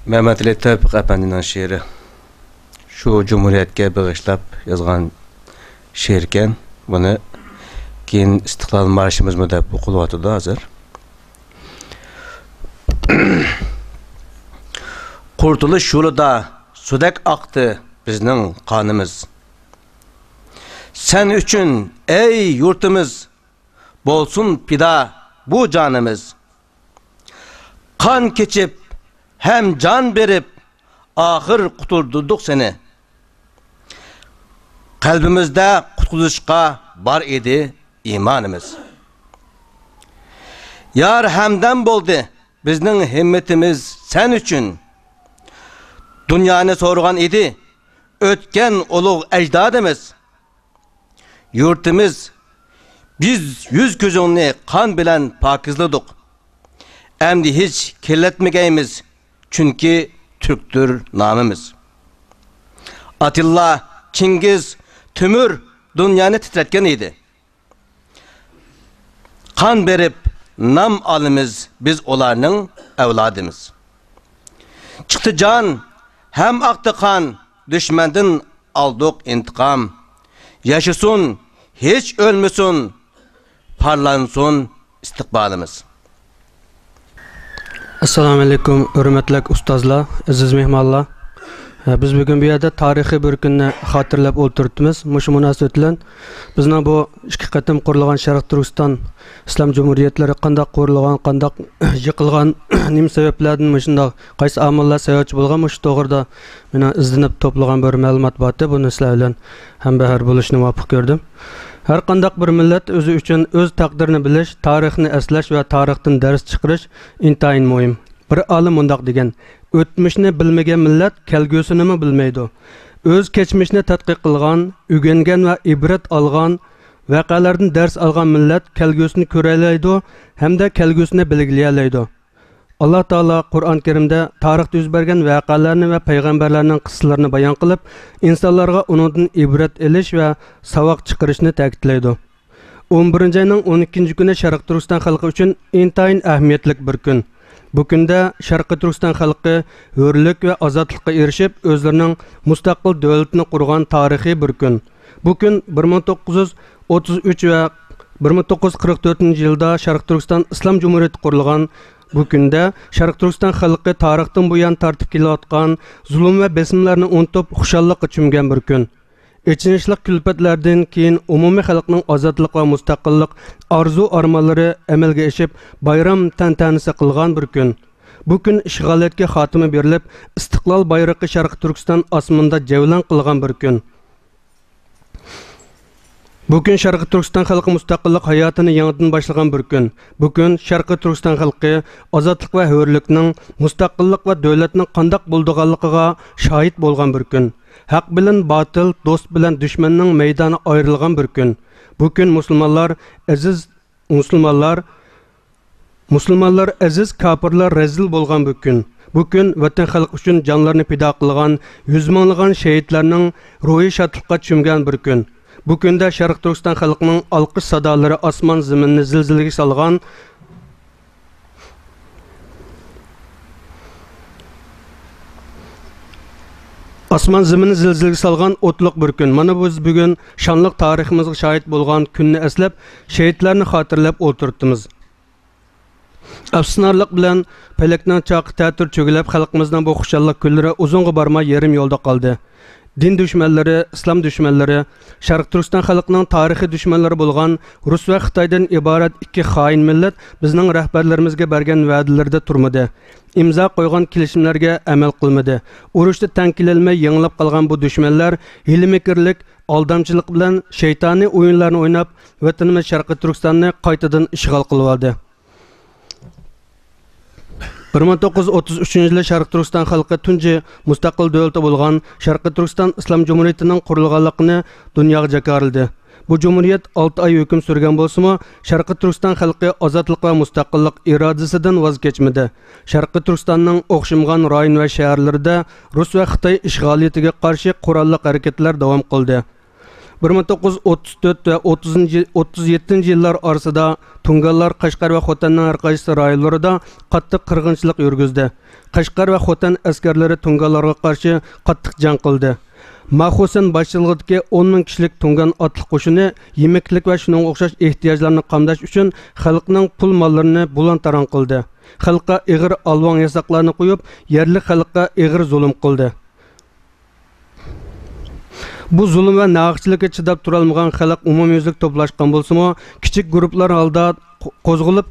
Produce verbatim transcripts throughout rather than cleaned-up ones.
مەمەتئېلى تەۋپىق ئەپەندىنىڭ شېئىرى. شۇ جۇمھۇرىيەتكە بېغىشلاپ يازغان شېئىركەن. بۇنى كېيىن ئىستىقلال مارشىمىزمۇ دەپ ئوقۇلۇۋاتىدۇ ھازىر. قۇرتۇلۇش يولىدا سۇدەك ئاقتى بىزنىڭ قانىمىز. سەن ئۈچۈن، ئەي يۇرتىمىز، بولسۇن پىدا بۇ جانىمىز. قان كېچىپ ھەم جان بېرىپ، ئاخىر قۇتۇلدۇردۇق سېنى. قەلبىمىزدە قۇتقۇزۇشقا بار ئىدى ئىمانىمىز. يار ھەمدەم بولدى بىزنىڭ ھىممىتىمىز سەن ئۈچۈن. دۇنيانى سورىغان ئىدى ئۆتكەن ئۇلۇغ ئەجدادىمىز. يۇرتىمىز، بىز يۈز كۆزۈڭنى قان بىلەن پاكىزلىدۇق. ئەمدى ھېچ كىرلەتمىگەيمىز، چۈنكى تۈركتۇر نامىمىز. ئاتىللا، چىڭگىز، تۆمۈر دۇنيانى تىترەتكەن ئىدى. قان بېرىپ نام ئالىمىز بىز ئۇلارنىڭ ئەۋلادىمىز. چىقتى جان ھەم ئاقتى قان، دۈشمەندىن ئالدۇق ئىنتىقام. ياشىسۇن، ھېچ ئۆلمىسۇن، پارلانسۇن ئىستىقبالىمىز. ئەسسالامۇئەلەيكۇم، ھۆرمەتلىك ئۇستازلار، ئەزىز مېھمانلار. ھە، بىز بۈگۈن بۇ يەردە تارىخىي بىر كۈننى خاتىرىلەپ ئولتۇرۇپتىمىز. مۇشۇ مۇناسىۋەت بىلەن بىزنىڭ بۇ ئىككى قېتىم قۇرۇلغان شەرقىي تۈركىستان ئىسلام جۇمھۇرىيەتلىرى قانداق قۇرۇلغان، قانداق يىقىلغان، نېمە سەۋەبلەردىن مۇشۇنداق، قايسى ئامىللار سەۋەبچى بولغان، مۇشۇ توغرىدا مېنىڭ ئىزدىنىپ توپلىغان بىر مەلۇمات بارتى. بۇنى سىلەر بىلەن ھەمبەھىر بولۇشنى مۇۋاپىق كۆردۈم. ھەر قانداق بىر مىللەت ئۆزى ئۈچۈن ئۆز تەقدىرىنى بىلىش، تارىخنى ئەسلەش ۋە تارىختىن دەرس چىقىرىش ئىنتايىن مۇھىم. بىر ئالىم مۇنداق دېگەن: «ئۆتمۈشنى بىلمىگەن مىللەت كەلگۈسىنىمۇ بىلمەيدۇ.» ئۆز كەچمىشىنى تەتقىق قىلغان، ئۆگەنگەن ۋە ئىبرەت ئالغان، ۋەقەلەردىن دەرس ئالغان مىللەت كەلگۈسىنى كۆرەلەيدۇ ھەمدە كەلگۈسىنى بەلگىلىيەلەيدۇ. ئاللا تائالا قۇرئان كەرىمدە تارىختا يۈز بەرگەن ۋەقەلەرنى ۋە پەيغەمبەرلەرنىڭ قىسسىلىرىنى بايان قىلىپ، ئىنسانلارغا ئۇنىڭدىن ئىبرەت ئېلىش ۋە ساۋاق چىقىرىشنى تەكىتلەيدۇ. ئون بىرىنچى ئاينىڭ ئون ئىككىنچى كۈنى شەرقىي تۈركىستان خەلقى ئۈچۈن ئىنتايىن ئەھمىيەتلىك بىر كۈن. بۇ كۈندە شەرقىي تۈركىستان خەلقى ھۆرلۈك ۋە ئازادلىققا ئېرىشىپ، ئۆزلىرىنىڭ مۇستەقىل دۆلىتىنى قۇرغان تارىخىي بىر كۈن. بۇ كۈن بىر مىڭ توققۇز يۈز ئوتتۇز ئۈچ ۋە بىر مىڭ توققۇز يۈز قىرىق تۆتىنچى يىلدا شەرقىي تۈركىستان ئىسلام جۇمھۇرىيىتى قۇرۇلغان. بۇ كۈندە شەرقىي تۈركىستان خەلقى تارىختىن بۇيان تارتىپ كېلىۋاتقان زۇلۇم ۋە بېسىملارنى ئۇنتۇپ، خۇشاللىققا چۆمگەن بىر كۈن. ئېچىنىشلىق كۈلپەتلەردىن كېيىن ئومۇمىي خەلقنىڭ ئازادلىق ۋە مۇستەقىللىق ئارزۇ-ئارمانلىرى ئەمەلگە ئېشىپ، بايرام تەنتەنىسى قىلغان بىر كۈن. بۇ كۈن ئىشغالىيەتكە خاتىمە بېرىلىپ، ئىستىقلال بايرىقى شەرقىي تۈركىستان ئاسمىنىدا جەۋلان قىلغان بىر كۈن. بۇ كۈن شەرقىي تۈركىستان خەلقى مۇستەقىللىق ھاياتىنى يېڭىدىن باشلىغان بىر كۈن. بۇ كۈن شەرقىي تۈركىستان خەلقى ئازادلىق ۋە ھۆرلۈكنىڭ، مۇستەقىللىق ۋە دۆلەتنىڭ قانداق بولىدىغانلىقىغا شاھىت بولغان بىر كۈن. ھەق بىلەن باتىل، دوست بىلەن دۈشمەننىڭ مەيدانى ئايرىلغان بىر كۈن. بۇ كۈن مۇسۇلمانلار ئەزىز، مۇسۇلمانلار، مۇسۇلمانلار ئەزىز، كاپىرلار رەزىل بولغان بىر كۈن. بۇ كۈن ۋەتەن خەلقى ئۈچۈن جانلىرىنى پىدا قىلغان يۈز مىڭلىغان شېھىتلەرنىڭ روھى شادلىققا چۆمگەن بىر كۈن. بۇ كۈندە شەرقىي تۈركىستان خەلقىنىڭ ئالقىش سادالىرى ئاسمان زېمىننى زىلزىلىگە سالغان، ئاسمان زېمىننى زىلزىلىگە سالغان ئوتلۇق بىر كۈن. مانا بىز بۈگۈن شانلىق تارىخىمىزغا شاھىت بولغان كۈننى ئەسلەپ، شېھىتلەرنى خاتىرىلەپ ئولتۇرۇپتىمىز. ئەپسۇسلىنارلىق بىلەن، پەلەكنىڭ چاقى تەتۈر چۆگىلەپ، خەلقىمىزنىڭ بۇ خۇشاللىق كۈنلىرى ئۇزۇنغا بارماي يېرىم يولدا قالدى. دىن دۈشمەنلىرى، ئىسلام دۈشمەنلىرى، شەرقىي تۈركىستان خەلقىنىڭ تارىخىي دۈشمەنلىرى بولغان رۇس ۋە خىتايدىن ئىبارەت ئىككى خائىن مىللەت بىزنىڭ رەھبەرلىرىمىزگە بەرگەن ۋەدىلىرىدە تۇرمىدى. ئىمزا قويغان كېلىشىملەرگە ئەمەل قىلمىدى. ئۇرۇشتا تەڭ كېلەلمەي يېڭىلىپ قالغان بۇ دۈشمەنلەر ھىيلە-مىكىرلىك، ئالدامچىلىق بىلەن شەيتانىي ئويۇنلارنى ئويناپ، ۋەتىنىمىز شەرقىي تۈركىستاننى قايتىدىن ئىشغال قىلىۋالدى. بىر مىڭ توققۇز يۈز ئوتتۇز ئۈچىنچى يىلى شەرقىي تۈركىستان خەلقى تۇنجى مۇستەقىل دۆلىتى بولغان شەرقىي تۈركىستان ئىسلام جۇمھۇرىيىتىنىڭ قۇرۇلغانلىقىنى دۇنياغا جاكارلىدى. بۇ جۇمھۇرىيەت ئالتە ئاي ھۆكۈم سۈرگەن بولسىمۇ، شەرقىي تۈركىستان خەلقى ئازادلىق ۋە مۇستەقىللىق ئىرادىسىدىن ۋاز كەچمىدى. شەرقىي تۈركىستاننىڭ ئوخشىمىغان رايون ۋە شەھەرلىرىدە رۇس ۋە خىتاي ئىشغالىيىتىگە قارشى قوراللىق ھەرىكەتلەر داۋام قىلدى. بىر مىڭ توققۇز يۈز ئوتتۇز تۆت ۋە ئوتتۇزىنچى، ئوتتۇز يەتتىنچى يىللار ئارىسىدا تۇڭگانلار قەشقەر ۋە خوتەننىڭ ھەر قايسى رايونلىرىدا قاتتىق قىرغىنچىلىق يۈرگۈزدى. قەشقەر ۋە خوتەن ئەسكەرلىرى تۇڭگانلارغا قارشى قاتتىق جەڭ قىلدى. ما خۇسېن باشچىلىقىدىكى ئون مىڭ كىشىلىك تۇڭگان ئاتلىق قوشۇنى يېمەكلىك ۋە شۇنىڭغا ئوخشاش ئېھتىياجلارنى قامداش ئۈچۈن خەلقنىڭ پۇل ماللىرىنى بۇلان تاران قىلدى. خەلققە ئېغىر ئالۋاڭ ياساقلارنى قويۇپ، يەرلىك خەلققە ئېغىر زۇلۇم قىلدى. بۇ زۇلۇم ۋە ناھەقچىلىككە چىداپ تۇرالمىغان خەلق ئومۇميۈزلۈك توپلاشقان بولسىمۇ، كىچىك گۇرۇپپىلار ھالدا قو-، قوزغىلىپ،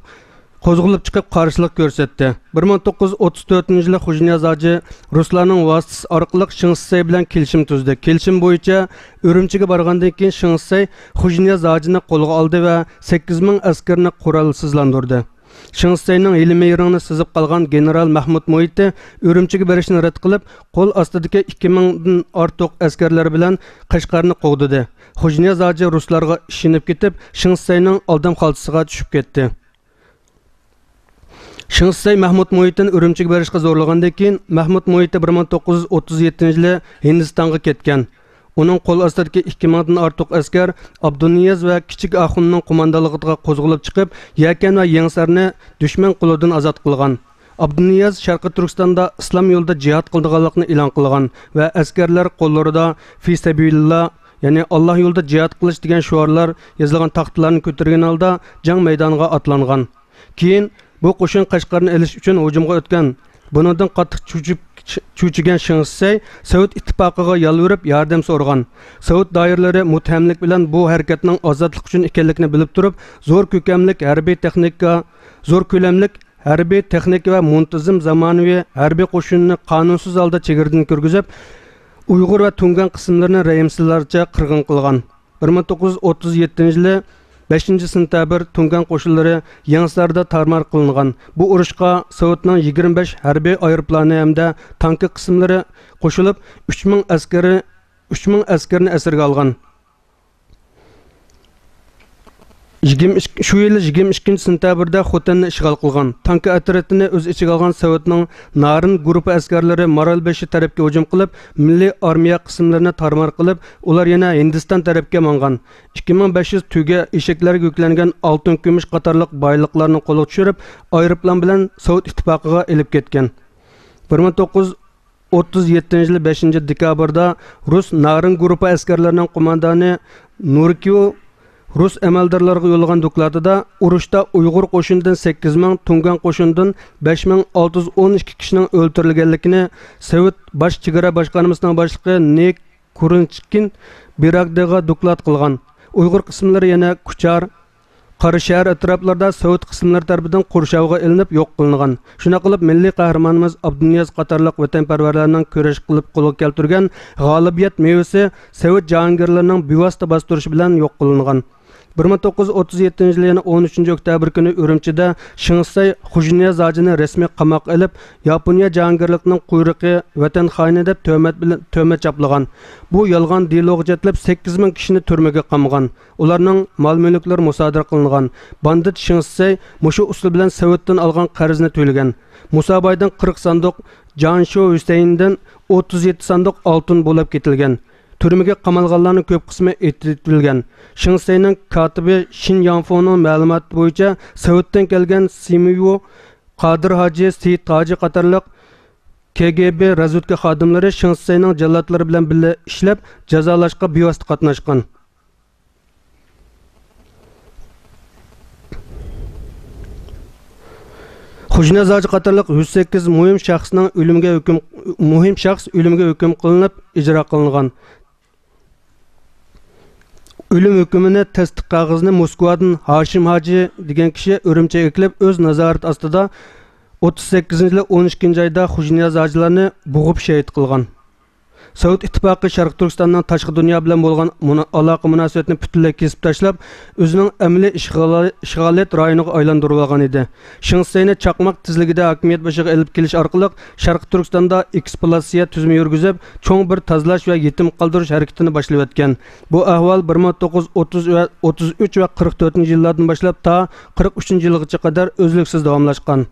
قوزغىلىپ چىقىپ قارشىلىق كۆرسەتتى. بىر مىڭ توققۇز يۈز ئوتتۇز تۆتىنچى يىلى خۇجىنىياز ھاجى رۇسلارنىڭ ۋاسىتىسى ئارقىلىق شېڭ شىسەي بىلەن كېلىشىم تۈزدى. كېلىشىم بويىچە ئۈرۈمچىگە بارغاندىن كېيىن شېڭ شىسەي خۇجىنىياز ھاجىنى قولغا ئالدى ۋە سەككىز مىڭ ئەسكەرنى قورالسىزلاندۇردى. شېڭ شىسەينىڭ ھىيلە-مىھرىنى سېزىپ قالغان گېنېرال مەھمۇد مۇھىتى ئۈرۈمچىگە بېرىشنى رەت قىلىپ، قول ئاستىدىكى ئىككى مىڭدىن ئارتۇق ئەسكەرلىرى بىلەن قەشقەرنى قوغدىدى. خۇجىنىياز ھاجى رۇسلارغا ئىشىنىپ كېتىپ، شېڭ شىسەينىڭ ئالدام خالتىسىغا چۈشۈپ كەتتى. شېڭ شىسەي مەھمۇد مۇھىتىنى ئۈرۈمچىگە بېرىشقا زورلىغاندىن كېيىن، مەھمۇد مۇھىتى بىر مىڭ توققۇز يۈز ئوتتۇز يەتتىنچى يىلى ھىندىستانغا كەتكەن. ئۇنىڭ قول ئاستىدىكى ئىككى مىڭدىن ئارتۇق ئەسكەر ئابدۇنىياز ۋە كىچىك ئاخۇننىڭ قوماندانلىقىدا قوزغىلىپ چىقىپ، يەكەن ۋە يېڭىسارنى دۈشمەن قولىدىن ئازاد قىلغان. ئابدۇنىياز شەرقىي تۈركىستاندا ئىسلام يولىدا جىھاد قىلىدىغانلىقىنى ئېلان قىلغان ۋە ئەسكەرلەر قوللىرىدا في سبيل الله، يەنى ئاللا يولىدا جىھاد قىلىش دېگەن شوئارلار يېزىلغان تاختىلارنى كۆتۈرگەن ھالدا جەڭ مەيدانىغا ئاتلانغان. كېيىن بۇ قوشۇن قەشقەرنى ئېلىش ئۈچۈن ھۇجۇمغا ئۆتكەن. بۇنىڭدىن قاتتىق چۆچۈپ، چۆچۈگەن شېڭ شىسەي سوۋېت ئىتتىپاقىغا يالۋۇرۇپ ياردەم سورىغان. سوۋېت دائىرىلىرى مۇتتەھەملىك بىلەن بۇ ھەرىكەتنىڭ ئازادلىق ئۈچۈن ئىكەنلىكىنى بىلىپ تۇرۇپ، زور كۆلەملىك ھەربىي تېخنىكا، زور كۆلەملىك ھەربىي تېخنىكا ۋە مۇنتىزىم زامانىۋى ھەربىي قوشۇننى قانۇنسىز ھالدا چېگرىدىن كىرگۈزۈپ، ئۇيغۇر ۋە تۇڭگان قىسىملىرىنى رەھىمسىزلارچە قىرغىن قىلغان. بىر مىڭ توققۇز يۈز ئوتتۇز يەتتىنچى يىلى بەشىنچى سېنتەبىر تۇڭگان قوشۇنلىرى يېڭىساردا تارمار قىلىنغان. بۇ ئۇرۇشقا سوۋېتنىڭ يىگىرمە بەش ھەربىي ئايروپىلانى ھەمدە تانكا قىسىملىرى قوشۇلۇپ، ئۈچ مىڭ ئەسكىرى، ئۈچ مىڭ ئەسكىرىنى ئەسىرگە ئالغان. يىگىرمە ئىككى، شۇ يىلى يىگىرمە ئىككىنچى سېنتەبىردە خوتەننى ئىشغال قىلغان. تانكا ئەترىتىنى ئۆز ئىچىگە ئالغان سوۋېتنىڭ نارىن گۇرۇپپا ئەسكەرلىرى مارالبېشى تەرەپكە ھۇجۇم قىلىپ، مىللىي ئارمىيە قىسىملىرىنى تارمار قىلىپ، ئۇلار يەنە ھىندىستان تەرەپكە ماڭغان. ئىككى مىڭ بەش يۈز تۆگە ئېشەكلەرگە يۈكلەنگەن ئالتۇن، كۈمۈش قاتارلىق بايلىقلارنى قولغا چۈشۈرۈپ، ئايروپىلان بىلەن سوۋېت ئىتتىپاقىغا ئېلىپ كەتكەن. بىر مىڭ توققۇز يۈز ئوتتۇز يەتتىنچى يىلى بەشىنچى دېكابىردا رۇس نارىن گۇرۇپپا ئەسكەرلىرىنىڭ قوماندانى نۇركىيو رۇس ئەمەلدارلىرىغا يوللىغان دوكلاتىدا، ئۇرۇشتا ئۇيغۇر قوشۇنىدىن سەككىز مىڭ، تۇڭگان قوشۇنىدىن بەش مىڭ ئالتە يۈز ئون ئىككى كىشىنىڭ ئۆلتۈرۈلگەنلىكىنى سوۋېت باش چېگرا باشقارمىسىنىڭ باشلىقى نى كۇرۇنچكىن بېراگدېغا دوكلات قىلغان. ئۇيغۇر قىسىملىرى يەنە كۇچار، قاراشەھەر ئەتراپلىرىدا سوۋېت قىسىملىرى تەرىپىدىن قورشاۋغا ئېلىنىپ يوق قىلىنغان. شۇنداق قىلىپ، مىللىي قەھرىمانىمىز ئابدۇنىياز قاتارلىق ۋەتەنپەرۋەرلەرنىڭ كۈرەش قىلىپ قولغا كەلتۈرگەن غالىبىيەت مېۋىسى سوۋېت جاھانگىرلىرىنىڭ بىۋاسىتە باستۇرۇشى بىلەن يوق قىلىنغان. بىر مىڭ توققۇز يۈز ئوتتۇز يەتتىنچى يىلى يەنە ئون ئۈچىنچى ئۆكتەبىر كۈنى ئۈرۈمچىدە شېڭ شىسەي خۇجىنىياز ھاجىنى رەسمىي قاماققا ئېلىپ، ياپونىيە جاھانگىرلىقىنىڭ قۇيرۇقى، ۋەتەن خائىنى دەپ تۆھمەت بىلەن، تۆھمەت چاپلىغان. بۇ يالغان دېلوغا چەتلەپ، سەككىز مىڭ كىشىنى تۈرمىگە قامىغان. ئۇلارنىڭ مال-مۈلۈكلىرى مۇسادىرە قىلىنغان. باندىت شېڭ شىسەي مۇشۇ ئۇسۇل بىلەن سوۋېتتىن ئالغان قەرزنى تۆلىگەن. مۇسابايدىن قىرىق ساندۇق، جانشۇ ھۈسەيىندىن ئوتتۇز يەتتە ساندۇق ئالتۇن بولاپ كېتىلگەن. تۈرمىگە قامالغانلارنىڭ كۆپ قىسمى ئېتىۋېتىلگەن. شېڭ شىسەينىڭ كاتىپى شىن ياڭفۇنىڭ مەلۇماتى بويىچە، سوۋېتتىن كەلگەن سىمىۋو، قادىر ھاجى، سېيىت ھاجى قاتارلىق كې گې بې رازۋېدكا خادىملىرى شېڭ شىسەينىڭ جاللاتلىرى بىلەن بىللە ئىشلەپ، جازالاشقا بىۋاسىتە قاتناشقان. خۇجىنىياز ھاجى قاتارلىق يۈز سەككىز مۇھىم شەخسنىڭ ئۆلۈمگە ھۆكۈم، مۇھىم شەخس ئۆلۈمگە ھۆكۈم قىلىنىپ ئىجرا قىلىنغان. ئۆلۈم ھۆكمىنى تەستىق قەغىزىنى موسكۋادىن ھاشىم ھاجى دېگەن كىشى ئۈرۈمچىگە ئەكېلىپ، ئۆز نازارىتى ئاستىدا ئوتتۇز سەككىزىنچى يىلى ئون ئىككىنچى ئايدا خۇجىنىياز ھاجىلارنى بوغۇپ شېھىت قىلغان. سوۋېت ئىتتىپاقى شەرقىي تۈركىستاننىڭ تاشقى دۇنيا بىلەن بولغان مۇنا-، ئالاقە مۇناسىۋەتنى پۈتۈنلەي كېسىپ تاشلاپ، ئۆزىنىڭ ئەمەلىي ئىشغال-، ئىشغالىيەت رايونىغا ئايلاندۇرۇۋالغان ئىدى. شېڭ شىسەينى چاقماق تېزلىكىدە ھاكىمىيەت بېشىغا ئېلىپ كېلىش ئارقىلىق، شەرقىي تۈركىستاندا ئېكسپلۇئاتاتسىيە تۈزۈمى يۈرگۈزۈپ، چوڭ بىر تازىلاش ۋە يېتىم قالدۇرۇش ھەرىكىتىنى باشلىۋەتكەن. بۇ ئەھۋال بىر مىڭ توققۇز يۈز ئوتتۇز ۋە ئوتتۇز ئۈچ ۋە قىرىق تۆتىنچى يىللاردىن باشلاپ تا قىرىق ئۈچىنچى يىلغىچە قەدەر ئۈزلۈكسىز داۋاملاشقان.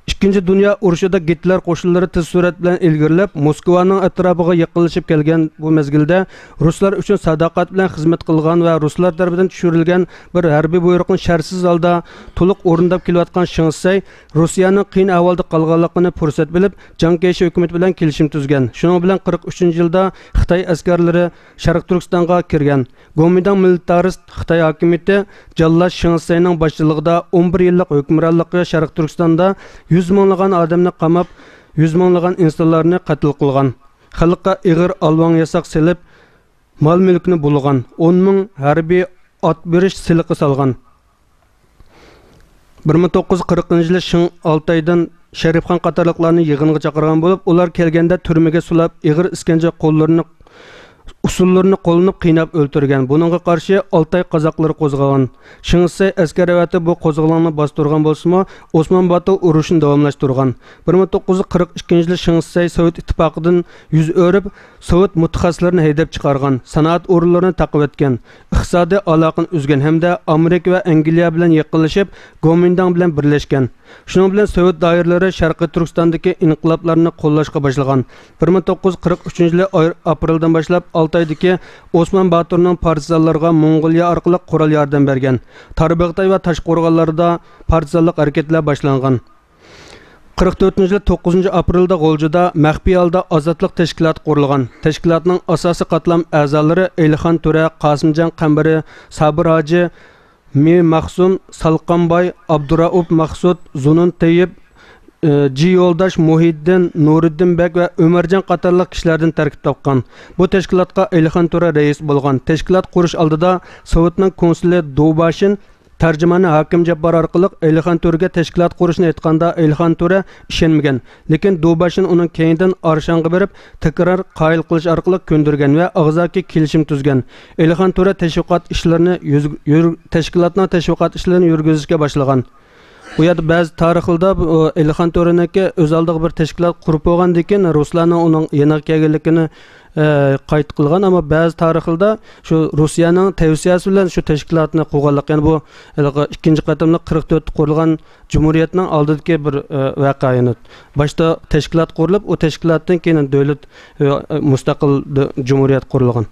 ئىككىنچى دۇنيا ئۇرۇشىدا گىتلېر قوشۇنلىرى تېز سۈرئەت بىلەن ئىلگىرىلەپ، موسكۋانىڭ ئەتراپىغا يېقىنلىشىپ كەلگەن بۇ مەزگىلدە، رۇسلار ئۈچۈن ساداقەت بىلەن خىزمەت قىلغان ۋە رۇسلار تەرىپىدىن چۈشۈرۈلگەن بىر ھەربىي بۇيرۇقنى شەرتسىز ھالدا تولۇق ئورۇنداپ كېلىۋاتقان شېڭ شىسەي، رۇسىيەنىڭ قىيىن ئەھۋالدا قالغانلىقىنى پۇرسەت بىلىپ، جاڭ كەيشى ھۆكۈمىتى بىلەن كېلىشىم تۈزگەن. شۇنىڭ بىلەن قىرىق ئۈچىنچى يىلدا خىتاي ئەسكەرلىرى شەرقىي تۈركىستانغا كىرگەن. گومىنداڭ مىلىتارىست خىتاي ھاكىمىيىتى جاللات شېڭ شىسەينىڭ باشچىلىقىدا ئون بىر يىللىق ھۆكۈمرانلىقى شەرقىي تۈركىستاندا يۈز مىڭلىغان ئادەمنى قاماپ، يۈز مىڭلىغان ئىنسانلارنى قەتل قىلغان. خەلققە ئېغىر ئالۋاڭ ياساق سېلىپ، مال مۈلكىنى بۇلىغان، ئون مىڭ ھەربىي ئات بېرىش سېلىقى سالغان. بىر مىڭ توققۇز يۈز قىرىقىنچى يىلى شېڭ ئالتايدىن شېرىپخان قاتارلىقلارنى يىغىنغا چاقىرغان بولۇپ، ئۇلار كەلگەندە تۈرمىگە سولاپ، ئېغىر ئىسكەنجە قوللىرىنى، ئۇسۇللىرىنى قوللىنىپ قىيناپ ئۆلتۈرگەن. بۇنىڭغا قارشى ئالتاي قازاقلىرى قوزغالغان. شېڭ شىسەي ئەسكەر ئەۋەتىپ بۇ قوزغىلاڭنى باستۇرغان بولسىمۇ، ئوسمان باتۇر ئۇرۇشىنى داۋاملاشتۇرغان. بىر مىڭ توققۇز يۈز قىرىق ئىككىنچى يىلى شېڭ شىسەي سوۋېت ئىتتىپاقىدىن يۈز ئۆرۈپ، سوۋېت مۇتەخەسسىسلىرىنى ھەيدەپ چىقارغان، سانائەت ئورۇنلىرىنى تاقىۋەتكەن، ئىقتىسادىي ئالاقىنى ئۈزگەن ھەمدە ئامېرىكا ۋە ئەنگلىيە بىلەن يېقىنلىشىپ، گومىنداڭ بىلەن بىرلەشكەن. شۇنىڭ بىلەن سوۋېت دائىرىلىرى شەرقىي تۈركىستاندىكى ئىنقىلابلارنى قوللاشقا باشلىغان. بىر مىڭ توققۇز يۈز قىرىق ئۈچىنچى يىلى ئاي-، ئاپرېلدىن باشلاپ ئالتايدىكى ئوسمان باتۇرنىڭ پارتىزانلىرىغا موڭغۇلىيە ئارقىلىق قورال ياردەم بەرگەن. تارباغاتاي ۋە تاشقورغانلاردا پارتىزانلىق ھەرىكەتلەر باشلانغان. قىرىق تۆتىنچى يىلى توققۇزىنچى ئاپرېلدا غۇلجىدا مەخپىي ھالدا ئازادلىق تەشكىلاتى قۇرۇلغان. تەشكىلاتنىڭ ئاساسىي قاتلام ئەزالىرى ئېلىخان تۆرە، قاسىمجان قەمبىرى، سابىر ھاجى، مى مەخسۇم، سالقان باي، ئابدۇرائۇپ مەخسۇت، زۇنۇن تەييىپ، ئى، جى يولداش، مۇھىدىن، نۇرىدىن بەگ ۋە ئۆمەرجان قاتارلىق كىشىلەردىن تەركىب تاپقان. بۇ تەشكىلاتقا ئېلىخان تۆرە رەئىس بولغان. تەشكىلات قۇرۇش ئالدىدا سوۋېتنىڭ كونسۇلى دۇباشىن تەرجىمانى ھاكىم جاببار ئارقىلىق ئېلىخان تۆرىگە تەشكىلات قۇرۇشنى ئېيتقاندا، ئېلىخان تۆرە ئىشەنمىگەن. لېكىن دۇباشىن ئۇنىڭ كەينىدىن ئارشانغا بېرىپ، تەكرار قايىل قىلىش ئارقىلىق كۆندۈرگەن ۋە ئاغزاكى كېلىشىم تۈزگەن. ئېلىخان تۆرە تەشۋىقات ئىشلىرىنى يۈز-، يۈر-، تەشكىلاتنىڭ تەشۋىقات ئىشلىرىنى يۈرگۈزۈشكە باشلىغان. بۇ يەردە بەزى تارىخلىردا بۇ، ئېلىخان تۆرىنىڭكى ئۆز ئالدىغا بىر تەشكىلات قۇرۇپ بولغاندىن كېيىن، رۇسلارنىڭ ئۇنىڭ يېنىغا كەلگەنلىكىنى، ئە، قايت قىلغان، ئەمما بەزى تارىخلىردا شۇ رۇسىيەنىڭ تەۋسىيەسى بىلەن شۇ تەشكىلاتنى قۇرغانلىق، يەنى بۇ ھېلىقى ئىككىنچى قېتىملىق قىرىق تۆتتە قۇرۇلغان جۇمھۇرىيەتنىڭ ئالدىدىكى بىر، ئە، ۋەقە، يەنى باشتا تەشكىلات قۇرۇلۇپ، ئۇ تەشكىلاتتىن كېيىن دۆلەت، ئە، مۇستەقىل دۆ-، جۇمھۇرىيەت قۇرۇلغان.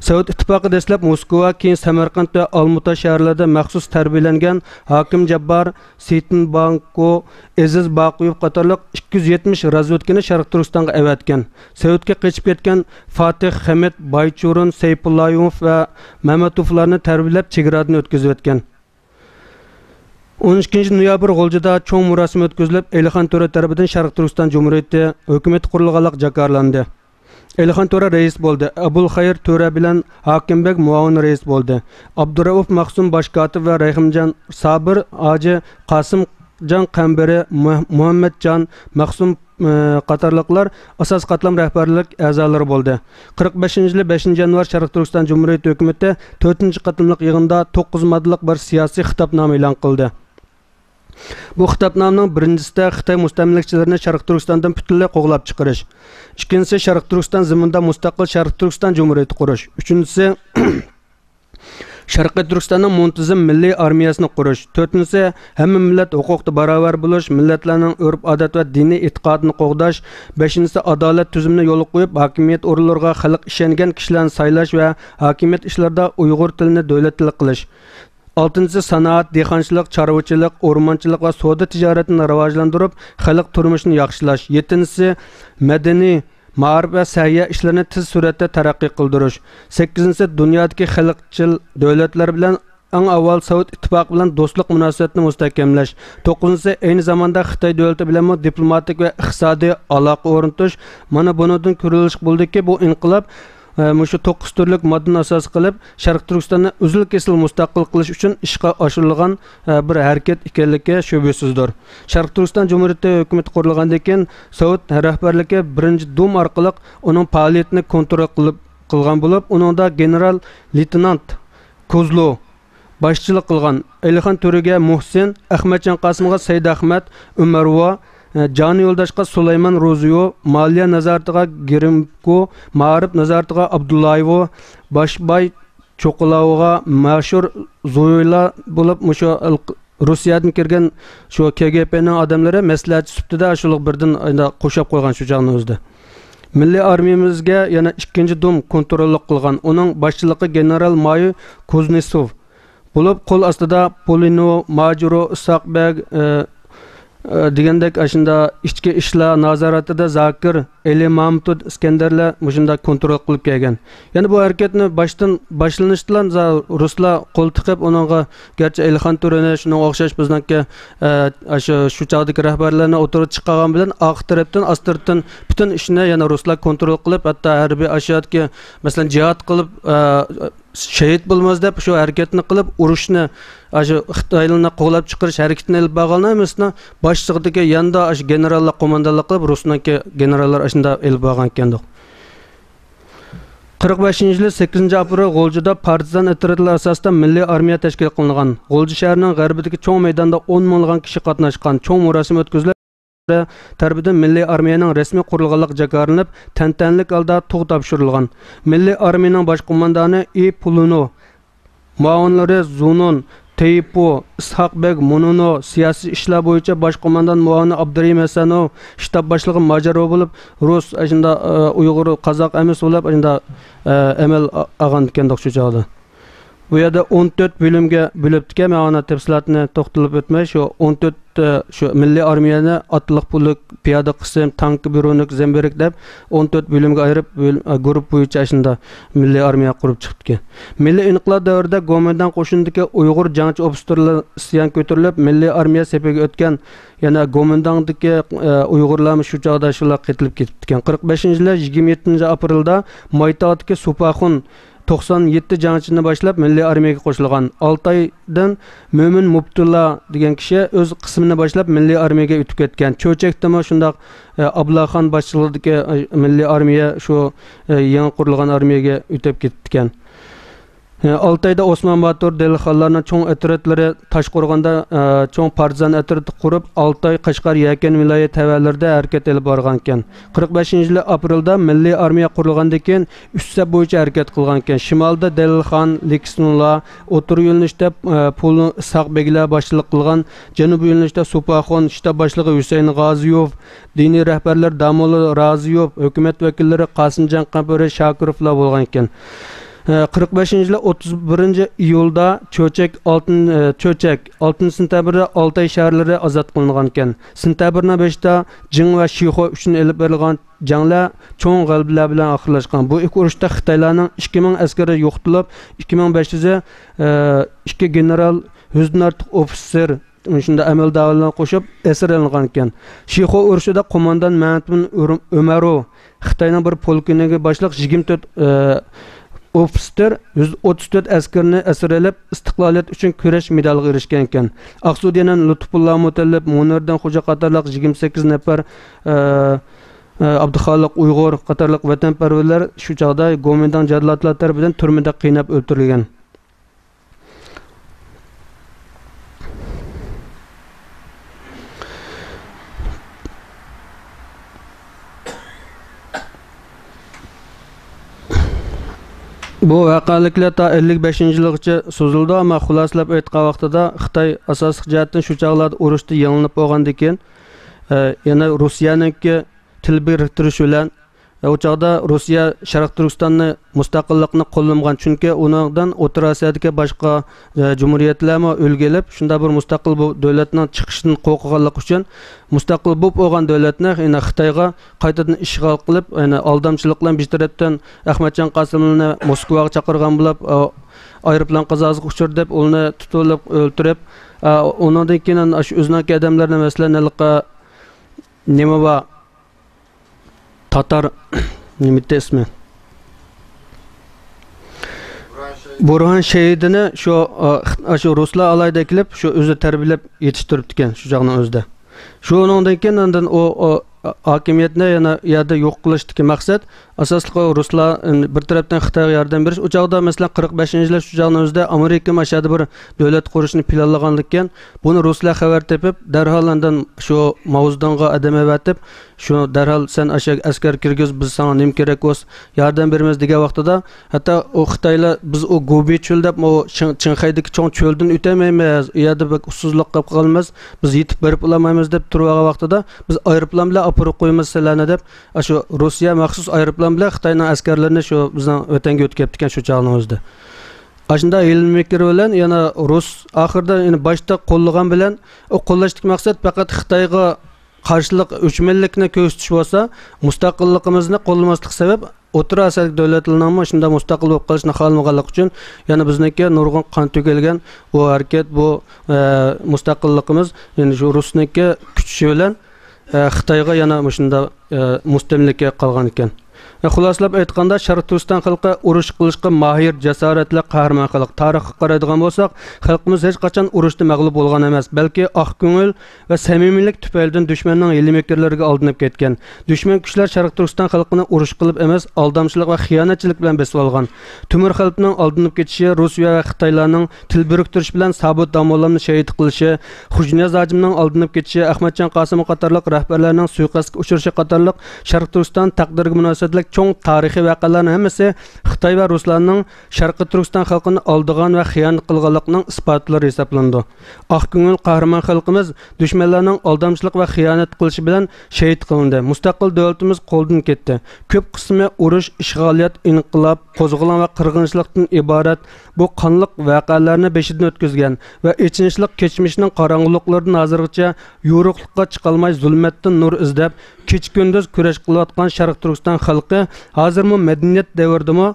سوۋېت ئىتتىپاقى دەسلەپ موسكۋا، كېيىن سەمەرقەنت ۋە ئالمۇتا شەھەرلىرىدە مەخسۇس تەربىيەلەنگەن ھاكىم جاببار، سېيتىنبانكو، ئېزىز باقۇيېۋ قاتارلىق ئىككى يۈز يەتمىش رازۋېدكىنى شەرقىي تۈركىستانغا ئەۋەتكەن. سوۋېتكە قېچىپ كەتكەن فاتىھ خەمىت، بايچۇرۇن، سەيپۇللايېۋ ۋە مەمەتوۋلارنى تەربىيەلەپ، چېگرادىن ئۆتكۈزۈۋەتكەن. ئون ئىككىنچى نويابىر غۇلجىدا چوڭ مۇراسىم ئۆتكۈزۈلۈپ، ئېلىخان تۆرە تەرىپىدىن شەرقىي تۈركىستان جۇمھۇرىيىتى ھۆكۈمىتى قۇرۇلغانلىق جاكارلاندى. ئېلىخان تۆرە رەئىس بولدى. ئابۇلخەير تۆرە بىلەن ھاكىم بەگ مۇئاۋىن رەئىس بولدى. ئابدۇرائۇف مەخسۇم باش كاتىپ ۋە رەھىمجان سابىر ھاجى، قاسىمجان قەمبىرى، مۇ-، مۇھەممەتجان مەخسۇم، ئى، قاتارلىقلار ئاساسىي قاتلام رەھبەرلىك ئەزالىرى بولدى. قىرىق بەشىنچى يىلى بەشىنچى يانۋار شەرقىي تۈركىستان جۇمھۇرىيىتى ھۆكۈمىتى تۆتىنچى قېتىملىق يىغىندا توققۇز ماددىلىق بىر سىياسىي خىتابنامە ئېلان قىلدى. بۇ خىتابنامىنىڭ بىرىنچىسىدە خىتاي مۇستەملىكىچىلىرىنى شەرقىي تۈركىستاندىن پۈتۈنلەي قوغلاپ چىقىرىش، ئىككىنچىسى شەرقىي تۈركىستان زېمىنىدا مۇستەقىل شەرقىي تۈركىستان جۇمھۇرىيىتى قۇرۇش، ئۈچىنچىسى شەرقىي تۈركىستاننىڭ مۇنتىزىم مىللىي ئارمىيەسىنى قۇرۇش، تۆتىنچىسى ھەممە مىللەت ھوقۇقتا باراۋەر بولۇش، مىللەتلەرنىڭ ئۆرپ-ئادەت ۋە دىنىي ئېتىقادىنى قوغداش، بەشىنچىسى ئادالەت تۈزۈمىنى يولغا قويۇپ، ھاكىمىيەت ئورۇنلىرىغا خەلق ئىشەنگەن كىشىلەرنى سايلاش ۋە ھاكىمىيەت ئىشلىرىدا ئۇيغۇر تىلىنى دۆلەت تىلى قىلىش. ئالتىنچىسى، سانائەت، دېھقانچىلىق، چارۋىچىلىق، ئورمانچىلىق ۋە سودا تىجارىتىنى راۋاجلاندۇرۇپ، خەلق تۇرمۇشىنى ياخشىلاش. يەتتىنچىسى، مەدەنىي، مائارىپ ۋە سەھىيە ئىشلىرىنى تېز سۈرئەتتە تەرەققىي قىلدۇرۇش. سەككىزىنچىسى، دۇنيادىكى خەلقچىل دۆلەتلەر بىلەن ئەڭ ئاۋۋال سوۋېت ئىتتىپاقى بىلەن دوستلۇق مۇناسىۋەتنى مۇستەھكەملەش. توققۇزىنچىسى، ئەينى زاماندا خىتاي دۆلىتى بىلەنمۇ دىپلوماتىك ۋە ئىقتىسادىي ئالاقە ئورنىتىش. مانا بۇنىڭدىن كۆرۈۋېلىشقا بولىدۇكى، بۇ ئىنقىلاب ئە، مۇشۇ توققۇز تۈرلۈك ماددىنى ئاساس قىلىپ، شەرقىي تۈركىستاننى ئۈزۈل-كېسىل مۇستەقىل قىلىش ئۈچۈن ئىشقا ئاشۇرۇلغان، ئە، بىر ھەرىكەت ئىكەنلىكى شۈبھىسىزدۇر. شەرقىي تۈركىستان جۇمھۇرىيىتى ھۆكۈمىتى قۇرۇلغاندىن كېيىن، سوۋېت رەھبەرلىكى بىرىنچى دۇم ئارقىلىق ئۇنىڭ پائالىيىتىنى كونترول قىلىپ، قىلغان بولۇپ، ئۇنىڭدا گېنېرال لېيتېنانت كوزلو، باشچىلىق قىلغان ئەلىخان تۆرىگە مۇھسىن، ئەخمەتجان قاسىمغا سەيدئەخمەت ئۆمەرۋا، جانى يولداشقا سۇلايمان روزىيوف، مالىيە نازارىتىغا گىرىمكو، مائارىپ نازارىتىغا ئابدۇللايېۋو، باشباي چوقۇلاۋغا مەشۇر زويلا بولۇپ، مۇشۇ ئىل-، روسىيەدىن كىرگەن شۇ كې گې پېنىڭ ئادەملىرى مەسلىھەتچى سۈپىتىدە شۇلۇق بىردىن ئايدا قوشاپ قويغان شۇ چاغنىڭ ئۆزىدە. مىللىي ئارمىيىمىزگە يەنە ئىككىنچى دۇم كونتروللۇق قىلغان ئۇنىڭ باشچىلىقى گېنېرال مايور كۇزنېتسوف بولۇپ، قول ئاستىدا پولىنو، ماجرو، ئىسھاق بەگ، ئە، ئە، دېگەندەك، ئاشۇندا ئىچكى ئىشلار نازارىتىدە زاكىر، ئېلى مامتۇت ئىسكەندەرلەر مۇشۇنداق كونترول قىلىپ كەلگەن. يەنى بۇ ھەرىكەتنى باشتىن، باشلىنىشتىلا رۇسلار قول تىقىپ، ئۇنىڭغا گەرچە ئېلىخان تۆرىنى، شۇنىڭغا ئوخشاش بىزنىڭكى، ئە، ئاشۇ، شۇ چاغدىكى رەھبەرلەرنى ئوتتۇرىغا چىقارغان بىلەن، ئارقا تەرەپتىن، ئاستىرتىن پۈتۈن ئىشنى يەنە رۇسلار كونترول قىلىپ، ھەتتا ھەربىي ئاشۇ يەردىكى، مەسىلەن، جىھاد قىلىپ، ئە، شېھىت بولىمىز دەپ شۇ ھەرىكەتنى قىلىپ، ئۇرۇشنى، ئاشۇ خىتايلارنى قوغلاپ چىقىرىش ھەرىكىتىنى ئېلىپ بارغانلار ھەممىسىنىڭ باشلىقىدىكى ياندا ئاشۇ گېنېراللار قوماندانلىق قىلىپ، رۇسنىڭكى گېنېراللار ئاشۇنداق ئېلىپ بارغان ئىكەندۇق. قىرىق بەشىنچى يىلى سەككىزىنچى ئاپرېل غۇلجىدا پارتىزان ئەترىتىلەر ئاساسىدا مىللىي ئارمىيە تەشكىل قىلىنغان. غۇلجا شەھىرىنىڭ غەربىدىكى چوڭ مەيداندا ئون مىڭلىغان كىشى قاتناشقان چوڭ مۇراسىم ئۆتكۈزۈلۈپ، تەرىپىدىن مىللىي ئارمىيەنىڭ رەسمىي قۇرۇلغانلىقى جاكارلىنىپ، تەنتەنىلىك ھالدا تۇغ تاپشۇرۇلغان. مىللىي ئارمىيەنىڭ باش قوماندانى ئى پۇلۇنو، مۇئاۋىنلىرى زۇنۇن، تېيىپۇ، ئىسھاق بەگ مۇنۇنو، سىياسىي ئىشلار بويىچە باش قوماندان مۇئاۋىنى ئابدۇرېھىم ھەسەنوۋ، شتاب باشلىقى ماجارو بولۇپ، رۇس، ئاشۇنداق، ئە، ئۇيغۇر، قازاق ئەمەس بولۇپ، ئاشۇنداق، ئە، ئەمەل ئا-، ئالغان ئىكەندۇق شۇ چاغدا. بۇ يەردە ئون تۆت بۆلۈمگە بۆلۈپتىكەن، مەن ئانا تەپسىلاتىنى توختىلىپ ئۆتمەي، شۇ ئون تۆت، ئە، شۇ مىللىي ئارمىيەنى ئاتلىق پولك، پىيادە قىسىم، تانكا بىرۇنۇك، زېمبېرېك دەپ ئون تۆت بۆلۈمگە ئايرىپ، بۆل-، ئە، گۇرۇپپا بويىچە ئاشۇنداق مىللىي ئارمىيە قۇرۇپ چىقىپتىكەن. مىللىي ئىنقىلاب دەۋرىدە گومىنداڭ قوشۇنىدىكى ئۇيغۇر جەڭچى ئوفىتسېرلىرى ئىسيان كۆتۈرۈلۈپ، مىللىي ئارمىيە سېپىگە ئۆتكەن. يەنە گومىنداڭدىكى، ئە، ئۇيغۇرلارمۇ شۇ چاغدا شۇلار قېتىلىپ كېتىپتىكەن. قىرىق بەشىنچى يىلى يىگىرمە يەتتىنچى ئاپرېلدا مايتاغدىكى سۇپاخۇن توقسان يەتتە جەڭچىنى باشلاپ، مىللىي ئارمىيەگە قوشۇلغان. ئالتايدىن مۆمىن مۇپتۇلا دېگەن كىشى ئۆز قىسمىنى باشلاپ، مىللىي ئارمىيەگە ئۆتۈپ كەتكەن. چۆچەكتىمۇ شۇنداق، ئە، ئابلاخان باشچىلىقىدىكى، ئە، مىللىي ئارمىيە شۇ، ئە، يېڭى قۇرۇلغان ئارمىيەگە ئۆتۈپ كېتىپتىكەن. ئالتايدا ئوسمان باتۇر دېلىخانلارنىڭ چوڭ ئەترەتلىرى تاشقورغاندا، ئە، چوڭ پارتىزان ئەترىتى قۇرۇپ، ئالتاي، قەشقەر، يەكەن ۋىلايەت تەۋەلىرىدە ھەرىكەت ئېلىپ بارغانىكەن. قىرىق بەشىنچى يىلى ئاپرېلدا مىللىي ئارمىيە قۇرۇلغاندىن كېيىن، ئۈچ سەپ بويىچە ھەرىكەت قىلغانىكەن. شىمالدا دېلىلخان، لىكسنۇلا، ئوتتۇرا يۆنىلىشتە، ئە، پۇلنۇ ئىسھاق بېگلەر باشچىلىق قىلغان، جەنۇبىي يۆنىلىشتە سۇپاخۇن، شتاب باشلىقى ھۈسەيىن غازىيوف، دىنىي رەھبەرلەر داموللا رازىيوف، ھۆكۈمەت ۋەكىللىرى قاسىمجان قەمبىرى شاكىروفلار بولغانىكەن. ئە، قىرىق بەشىنچى يىلى ئوتتۇز بىرىنچى ئىيۇلدا چۆچەك، ئالتىن، ئە، چۆچەك، ئالتىنچى سېنتەبىردا ئالتاي شەھەرلىرى ئازاد قىلىنغانىكەن. سېنتەبىرنىڭ بەشىدە جىڭ ۋە شىخۇ ئۈچۈن ئېلىپ بېرىلغان جەڭلەر چوڭ غەلىبىلەر بىلەن ئاخىرلاشقان. بۇ ئىككى ئۇرۇشتا خىتايلارنىڭ ئىككى مىڭ ئەسكىرى يوقىتىلىپ، ئىككى مىڭ بەش يۈزى، ئىككى گېنېرال، يۈزدىن ئارتۇق ئوفىتسېر، شۇنداق ئەمەلدارلارنى قوشۇپ ئەسىر ئېلىنغانىكەن. شىخۇ ئۇرۇشىدا قوماندان مەمەتبىن ئۆمەرۇ خىتاينىڭ بىر پولكىنىڭ باشلىق يىگىرمە تۆت ئوفىتسېر، يۈز ئوتتۇز تۆت ئەسكىرىنى ئەسىر ئېلىپ، ئىستىقلالىيەت ئۈچۈن كۈرەش مېدالىغا ئېرىشكەنىكەن. ئاقسۇدا يەنە لۇتپۇللا مۇتەللىپ، مۇنىردىن خوجا قاتارلىق يىگىرمە سەككىز نەپەر، ئە، ئە، ئابدۇخالىق ئۇيغۇر قاتارلىق ۋەتەنپەرۋەرلەر شۇ چاغدا گومىنداڭ جاللاتلار تەرىپىدىن تۈرمىدە قىيناپ ئۆلتۈرۈلگەن. بۇ ۋەقەلىكلەر تا ئەللىك بەشىنچى يىلغىچە سوزۇلىدۇ، ئەمما خۇلاسىلەپ ئېيتقان ۋاقتىدا خىتاي ئاساسلىق جەھەتتىن شۇ چاغلاردا ئۇرۇشتا يېڭىلىپ بولغاندىن كېيىن، ئە، يەنە روسىيەنىڭكى تىل بىرىكتۈرۈشى بىلەن، ئە، ئۇ چاغدا روسىيە شەرقىي تۈركىستاننى مۇستەقىللىقنى قوللىمىغان، چۈنكى ئۇنىڭدىن ئوتتۇرا ئاسىيادىكى باشقا، ئە، جۇمھۇرىيەتلەرمۇ ئۈلگە ئېلىپ، شۇنداق بىر مۇستەقىل بۇ دۆلەتنىڭ چىقىشىدىن قورققانلىقى ئۈچۈن، مۇستەقىل بولۇپ بولغان دۆلەتنى يەنە خىتايغا قايتىدىن ئىشغال قىلىپ، يەنە ئالدامچىلىق بىلەن بىر تەرەپتىن ئەخمەتجان قاسىملىنى موسكۋاغا چاقىرغان بولۇپ، ئايروپىلان قازاسىغا ئۇچرىدى دەپ، ئۇنى تۇتۇۋېلىپ ئۆلتۈرۈپ، ئۇنىڭدىن كېيىن ئاشۇ ئۆزىنىڭكى ئادەملىرىنى، مەسىلەن، ھېلىقى نېمە بار، تاتار، نېمە ئىدى ئىسمى؟ بۇرھان شېھىدىنى شۇ، ئاشۇ رۇسلار ئالاھىدە ئەكېلىپ، شۇ ئۆزى تەربىيەلەپ يېتىشتۈرۈپتىكەن شۇ چاغنىڭ ئۆزىدە. شۇنىڭدىن كېيىن ئاندىن ئۇ، ئۇ ھاكىمىيەتنى يەنە يەردە يوق قىلىشتىكى مەقسەت، ئاساسلىقى رۇسلار، ئىم، بىر تەرەپتىن خىتايغا ياردەم بېرىش. ئۇ چاغدا، مەسىلەن، قىرىق بەشىنچى يىلى شۇ چاغنىڭ ئۆزىدە ئامېرىكىمۇ ئاشۇ يەردە بىر دۆلەت قۇرۇشنى پىلانلىغانىكەن. بۇنى رۇسلار خەۋەر تېپىپ، دەرھال ئاندىن شۇ ماۋزېدۇڭغا ئادەم ئەۋەتىپ، شۇ دەرھال سەن ئاشۇ ئەسكەر كىرگۈز، بىز ساڭا نېمە كېرەك بولسا ياردەم بېرىمىز دېگەن ۋاقتىدا، ھەتتا ئۇ خىتايلار بىز ئۇ گوبى چۆل دەپ، ئۇ چىڭ-، چىڭخەيدىكى چوڭ چۆلدىن ئۆتەلمەيمىز، ئۇ يەردە بەك ئۇسسۇزلۇق قىلىپ قالىمىز، بىز يېتىپ بېرىپ بولالمايمىز دەپ تۇرۇۋالغان ۋاقتىدا، بىز ئايروپىلان بىلەن ئاپىرىپ قويىمىز سىلەرنى دەپ، ئاشۇ روسىيە مەخسۇس ئايروپىلان بىلەن خىتاينىڭ ئەسكەرلىرىنى شۇ بىزنىڭ ۋەتەنگە ئۆتكەپتىكەن شۇ چاغنىڭ ئۆزىدە. ئاشۇنداق ھىيلە مىكىر بىلەن يەنە رۇس ئاخىرىدا يەنە باشتا قوللىغان بىلەن، ئۇ قوللاشتىكى مەقسەت پەقەت خىتايغا قارشىلىق، ئۆچمەنلىكنى كۆرسىتىش بولسا، مۇستەقىللىقىمىزنى قوللىماسلىق سەۋەب، ئوتتۇرا ئاسىيادىكى دۆلەتلەرنىڭمۇ شۇنداق مۇستەقىل بولۇپ قېلىشىنى خالىمىغانلىقى ئۈچۈن، يەنە بىزنىڭكى نۇرغۇن قان تۆكۈلگەن بۇ ھەرىكەت، بۇ، ئە، مۇستەقىللىقىمىز، يەنە شۇ رۇسنىڭكى كۈچىشى بىلەن، ئە، خىتايغا يەنە مۇشۇنداق، ئە، مۇستەملىكە قالغان ئىكەن. ئە، خۇلاسىلاپ ئېيتقاندا، شەرقىي تۈركىستان خەلقى ئۇرۇش قىلىشقا ماھىر، جاسارەتلىك، قەھرىمان خەلق. تارىخقا قارايدىغان بولساق، خەلقىمىز ھېچقاچان ئۇرۇشتا مەغلۇپ بولغان ئەمەس، بەلكى ئاق كۆڭۈل، ۋە سەمىمىيلىك تۈپەيلىدىن دۈشمەننىڭ ھىيلە-مىكىرلىرىگە ئالدىنىپ كەتكەن. دۈشمەن كۈچلەر شەرقىي تۈركىستان خەلقىنى ئۇرۇش قىلىپ ئەمەس، ئالدامچىلىق ۋە خىيانەتچىلىك بىلەن بېسىۋالغان. تۆمۈر خەلىپىنىڭ ئالدىنىپ كېتىشى، روسىيە ۋە خىتايلارنىڭ تىل بىرىكتۈرۈش بىلەن سابىت داموللامنى شېھىت قىلىشى، خوجانىياز ھاجىمنىڭ ئالدىنىپ كېتىشى، ئەخمەتجان قاسىمى قاتارلىق رەھبەرلەرنىڭ سۇيىقەستكە ئۇچرىشى قاتارلىق شەرقىي تۈركىستان تەقدىرىگە مۇناسىۋەتلىك چوڭ تارىخىي ۋەقەلەرنىڭ ھەممىسى خىتاي ۋە رۇسلارنىڭ شەرقىي تۈركىستان خەلقىنى ئالدىغان ۋە خىيانەت قىلغانلىقىنىڭ ئىسپاتلىرى ھېسابلىنىدۇ. ئاق كۆڭۈل قەھرىمان خەلقىمىز دۈشمەنلەرنىڭ ئالدامچىلىق ۋە خىيانەت قىلىشى بىلەن شېھىت قىلىندى. مۇستەقىل دۆلىتىمىز قولدىن كەتتى. كۆپ قىسمى ئۇرۇش، ئىشغالىيەت، ئىنقىلاب، قوزغىلاڭ ۋە قىرغىنچىلىقتىن ئىبارەت بۇ قانلىق ۋەقەلەرنى بېشىدىن ئۆتكۈزگەن ۋە ئېچىنىشلىق كەچمىشنىڭ قاراڭغۇلۇقلىرىدىن ھازىرغىچە يورۇقلۇققا چىقالماي، زۇلمەتتىن نۇر ئىزدەپ، كېچە-كۈندۈز كۈرەش قىلىۋاتقان شەرقىي تۈركىستان خەلقى ھازىرمۇ مەدەنىيەت دەۋرىدىمۇ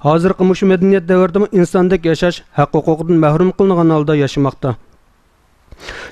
ھازىرقى مۇشۇ مەدەنىيەت دەۋرىدىمۇ ئىنساندەك ياشاش ھەق-ھوقۇقىدىن مەھرۇم قىلىنغان ھالدا ياشىماقتا.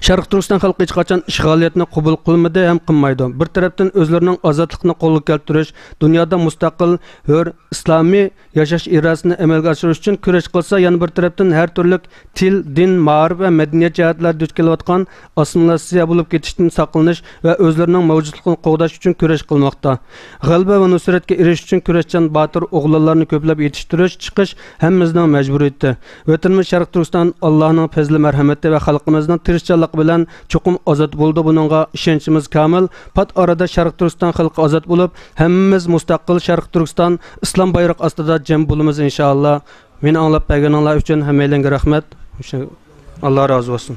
شەرقىي تۈركىستان خەلقى ھېچقاچان ئىشغالىيەتنى قوبۇل قىلمىدى ھەم قىلمايدۇ. بىر تەرەپتىن ئۆزلىرىنىڭ ئازادلىقىنى قولغا كەلتۈرۈش، دۇنيادا مۇستەقىل، ھۆر، ئىسلامىي ياشاش ئىرادىسىنى ئەمەلگە ئاشۇرۇش ئۈچۈن كۈرەش قىلسا، يەنە بىر تەرەپتىن ھەر تۈرلۈك تىل، دىن، مائارىپ ۋە مەدەنىيەت جەھەتلەردە دۇچ كېلىۋاتقان ئاسسىمىلياتسىيە بولۇپ كېتىشتىن ساقلىنىش ۋە ئۆزلىرىنىڭ مەۋجۇتلۇقىنى قوغداش ئۈچۈن كۈرەش قىلماقتا. غەلىبە ۋە نۇسرەتكە ئېرىشىش ئۈچۈن كۈرەشچان باتۇر ئوغلانلارنى كۆپلەپ يېتىشتۈرۈش، چىقىش ھەممىمىزنىڭ مەجبۇرىيىتى. ۋەتىنىمىز شەرقىي تۈركىستان ئاللانىڭ پەزلى مەرھەمىتى ۋە خەلقىمىزنىڭ تىرىشچانلىقى بىلەن چوقۇم ئازاد بولىدۇ، بۇنىڭغا ئىشەنچىمىز كامىل. پات ئارىدا شەرقىي تۈركىستان خەلقى ئازاد بولۇپ، ھەممىمىز مۇستەقىل شەرقىي تۈركىستان ئىسلام بايرىقى ئاستىدا جەم بولىمىز، ئىنشائاللا. مېنى ئاڭلاپ بەرگىنىڭلار ئۈچۈن ھەممەيلەنگە رەھمەت. ئاللا رازى بولسۇن.